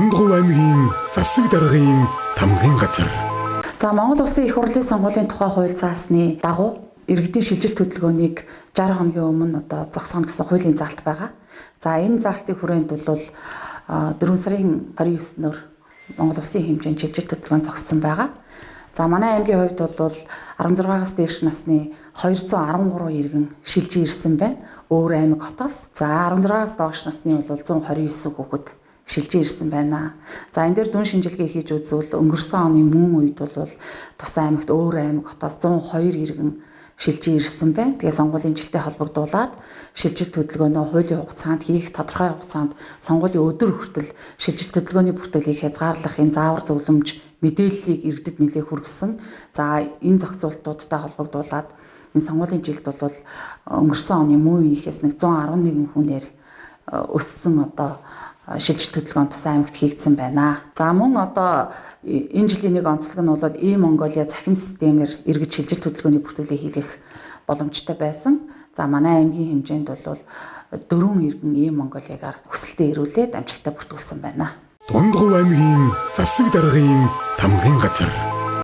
Дундгов аймгийн засаг даргын тамгын газар. За, Монгол Улсын их хурлын сонгуулийн тухай хууль заасны дагуу иргэдийн шилжилт хөдөлгөөнийг 60 хоногийн өмнө одоо зогсооно гэсэн хуулийн заалт байгаа. За, энэ заалтын хүрээнд бол 4 сарын 29-нөр Монгол Улсын хэмжээнд шилжилт хөдөлгөөн зогссон байгаа. За, манай аймгийн хувьд бол 16-аас дээш насны 213 иргэн шилжиж ирсэн байна. Өөр аймаг хотоос. За, 16-аас доош насны бол 129 хүүхэд шилжиж ирсэн байна. За, энэ дээр дүн шинжилгээ хийж үзвэл өнгөрсөн оны мөн үед бол тус аймагт өөр аймаг хотоос 102 иргэн шилжиж ирсэн байна. Тэгээ сонгуулийн жилтэй холбогдуулаад шилжилт хөдөлгөөнөө хуулийн хугацаанд хийх, тодорхой хугацаанд сонгуулийн өдөр хүртэл шилжилт хөдөлгөөний бүртгэлийг хязгаарлахын заавар зөвлөмж мэдээллийг иргэдэд нэлээх хүргэсэн. За, энэ зохицуултуудтай холбогдуулаад энэ сонгуулийн жилд бол өнгөрсөн оны мөн үеийнхээс нэг 111 хүнээр өссөн одоо шилжилт хөдөлгөөн тус аймагт хийгдсэн байна. За, мөн одоо энэ жилийн нэг онцлог нь бол E-Mongolia цахим системээр иргэд шилжилт хөдөлгөөний бүртгэлийг хийх боломжтой байсан. За, манай аймгийн хэмжээнд бол 4 иргэн E-Mongolia-гаар хүсэлтээ ирүүлээд амжилттай бүртгүүлсэн байна. Дундгов аймгийн засаг даргын тамгын газар.